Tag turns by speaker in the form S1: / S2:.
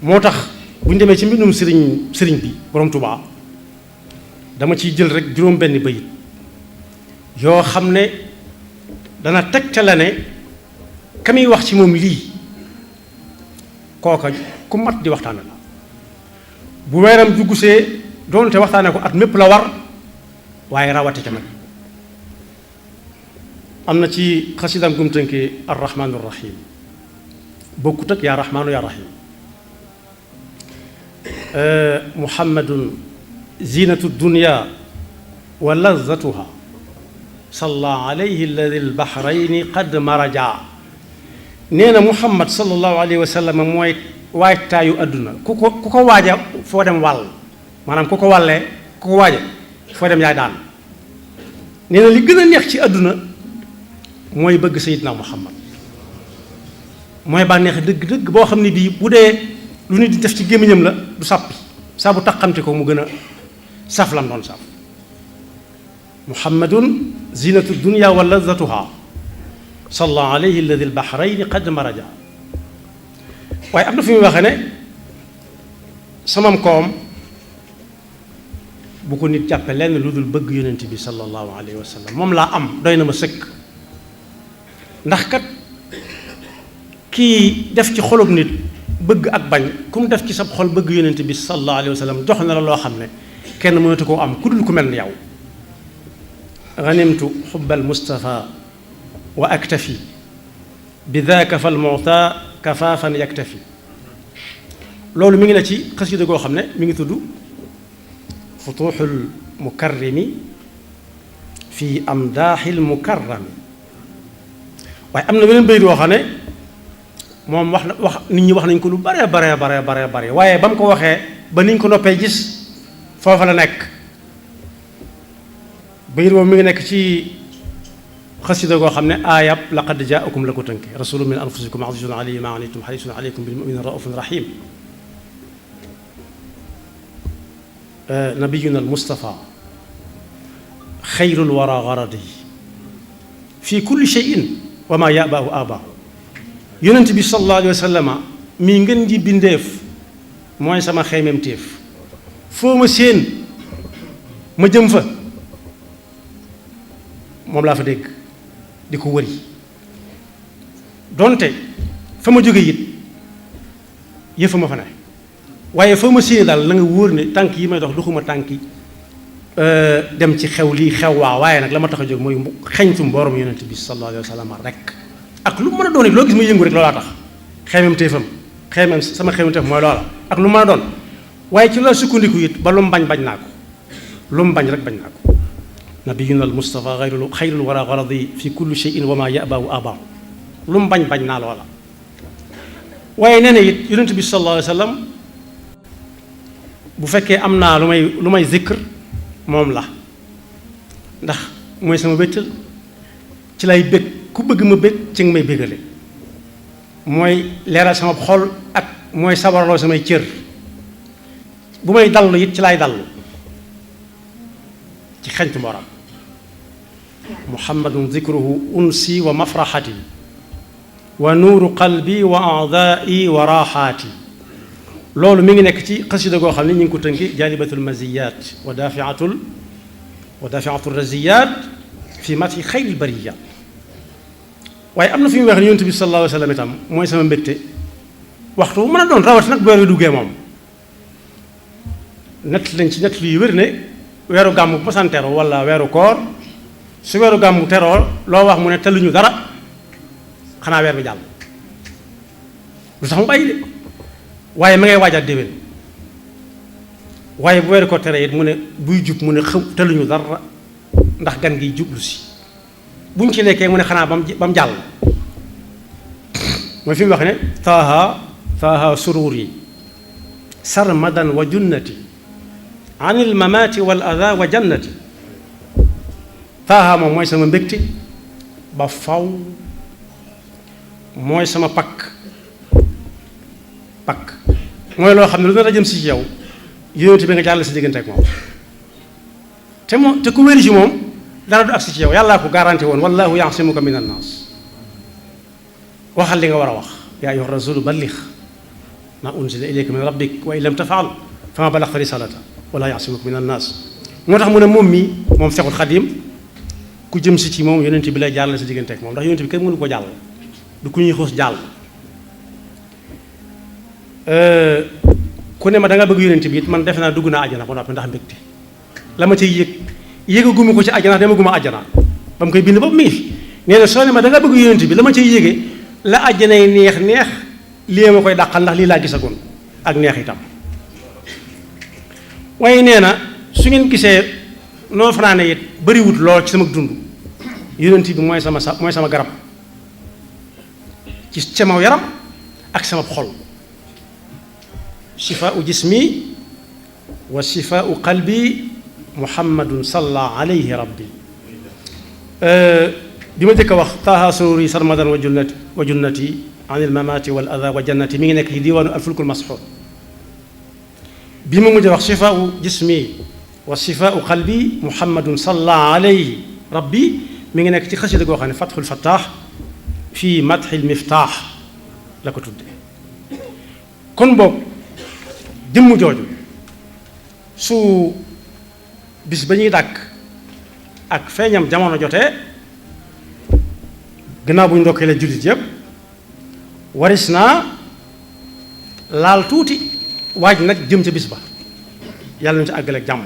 S1: moo tax bu ñu demee ci mbindum sëriñ bi borom Tuubaa dama ciy jël rek juróom benn bayit yoo xam ne dana tegtale ne ka muy wax ci moom lii kooka ku mat di waxtaane la bu weeram duggsee doonte waxtaane ko at mépp la war waaye rawate ca nag am na ci xasidaam gum tënkee arrahmaanu rahim bokkut ak yaa rahmaanu yaa rahim muhammadun zinatu dunya wa lazatuha salla alayhi alladi albahrayni qad maraja nee na muhammad sallallahu alayhi wa sallam mooy waajtaayu àdduna ku ko waaja foo dem wàll maanaam ku ko wàllee ku ko waaja foo dem yaay daan nee na li gën a neex ci àdduna mooy bëgg sayidna muhammad mooy bànneex dëgg-dëgg boo xam ne bii bu dee lu nit di def ci gémmiñam la du sàppi saa bu taqamte ko mu gën a saf lam doon saf muhammadun zinatu dunya wa lazatuha salla alayhi alladi albahrayni qad maraja waaye am na fi muy waxee ne samam koom bu ko nit jàppe lenn lu dul bëgg yonent bi sallallahu alayhi wa sallam moom laa am doy na ma sëkk ndax kat kii def ci xolub nit bëgg ak bañ ku mu def ci sab xol bëgg yonent bi sallallahu alayhi wa sallam jox na la loo xam ne kenn mënatu koo am ku dul ku mel ni yow ganimtu xubbal mustafa wa aktafi bi daaka fal muta kafaafan yaktafi loolu mi ngi ne ci xasida goo xam ne mi ngi tudd futuuxul mukarrimi fi amdaaxil mukarrami waaye am na beneen bayit woo xam ne moom wax nit ñi wax nañ ko lu bare waaye ba mu ko waxee ba niñ ko noppee gis foofa la nekk bayit boobu mi ngi nekk ci xasida goo xam ne aayab laqad jaakum la ko tënke rasulun min anfusikum azizun alayhi ma anittum harisun alaykum bil mu'minina raufun rahim nabiyuna al mustafa xayrul wara garadi fi kulli shay'in wa ma yabaahu abaa yonent bi sallallahu alayhi wa sallama mii ngeen ji bindeef mooy sama xeymem téef foo ma séen ma jëm fa moom laa fa dégg di ko wëri donte fa ma jóge it yëfa ma fa ne waaye foo ma séen daal na nga wóor ne tànk yi may dox doxuma tànki dem ci xew lii xew waaye nag la ma tax a jóg mooy xeñtum borom yonent bi sallallahu alayhi wa sallam rek ak lu mën a doon it loo gis ma yëngu rek loolaa tax xeymam téefam xeymam sama xeymam téef mooy loola ak lu mën a doon waaye ci la sukkandiku it ba lu mu bañ naa ko lu mu bañ rek bañ naa ko nabiyuna al mustafa xayrul wara garadi fi kulli shay'in wa ma yabaahu abaahu lu mu bañ naa loola waaye nee na it yonent bi sallallahu alayhi wa sallam bu fekkee am naa lu may zikr moom la ndax mooy sama wéttal ci lay bég ku bëgg ma bég ci nga may bégale mooy leeral sama xol ak mooy sabarloo samay cër bu may dallu it ci lay dallu ci xeñtu mboram muhammadun zikruhu unsi wa mafraxati wa nuuru qalbi wa aadaai wa raaxaati loolu mi ngi nekk ci xasida goo xam ne ñu ngi ko tënki jaalibatul maziyat wa daafiatul raziyat fi mati xayril bariya waaye am na fi muy wax ne yonent bi sallallahu alayhi wa sallam itam mooy sama mbégte waxtu bu mën a doon rawati nag bu weer wi duggee moom nett lañ ci nett yu wér ne weeru gàmmu bu masaan teroo wala weeru koor su weeru gàmmu teroo loo wax mu ne teluñu dara xanaa weer bi jàll lu tax mu bàyyi de waaye ma ngay waajaat déwén waaye bu weeru ko tere it mu ne buy jub mu ne xaw teluñu dara ndax gan gi jublu si buñ ci lekkee mu ne xanaa ba mu jàll mooy fi mu wax ne taaha sururi sarmadan wa junnati anil mamaati wal ada wa jannati taaha moom mooy sama mbégte ba faw mooy sama pakk mooy loo xam ne lu nar a jëm si ci yow yonent bi nga jàll si diggante ak moom te ku wéri ci moom dara du agsi ci yow yàllaa ko garanti woon wallahu yaasimuka min annaas waxal li nga war a wax yaa ayyuha rasulu ballix ma unzila ilayka min rabbik wa in lam tafal fama balaghta risalata wala ya'simuka min annas moo tax mu ne moom mii moom Seexul Xadiim ku jëm si ci moom yonent bi lay jàllale sa diggante ak moom ndax yonent bi kenn mënu ko jàll du ku ñuy xuus jàll ku ne ma da nga bëgg yonent bi it man defe naa dugg naa àjjana ba noppi ndax mbégte la ma ciy yëgaguma ko ci àjjana demaguma àjjana ba mu koy bind boobu mi ngi fi nee na soo ne ma da nga bëgg yonent bi la ma ciy yëge la àjjanay neex lii ma koy dàqal ndax lii laa gisagoon ak neex itam waaye nee na su ngeen gisee noo fanaane it bariwut lool ci sama dund yonent bi mooy sama garab ci sama yaram ak sama xol shifaau jismi wa shifaau qalbi muhammadun salla alayhi rabbi bi ma jëkk a wax taaha sururi sarmadan wa junnati an il mamati wal adha wa jannati mi ngi nekk ci diiwaanu alfulkul masxuur bi ma mujj a wax shifaau jismi wa shifaau qalbi muhammadun salla alayhi rabbi mi ngi nekk ci xasida goo xam ne fatxul fattaax fii madxil miftaax la ko tudde kon boog jëmm jooju su bis ba ñuy dàkk ak feeñam jamono jotee gannaaw bu ñu ndokkee la jullit yépp waris naa laal tuuti waaj nag jëm ca bis ba yàlla nañu ci àggale ak jàmm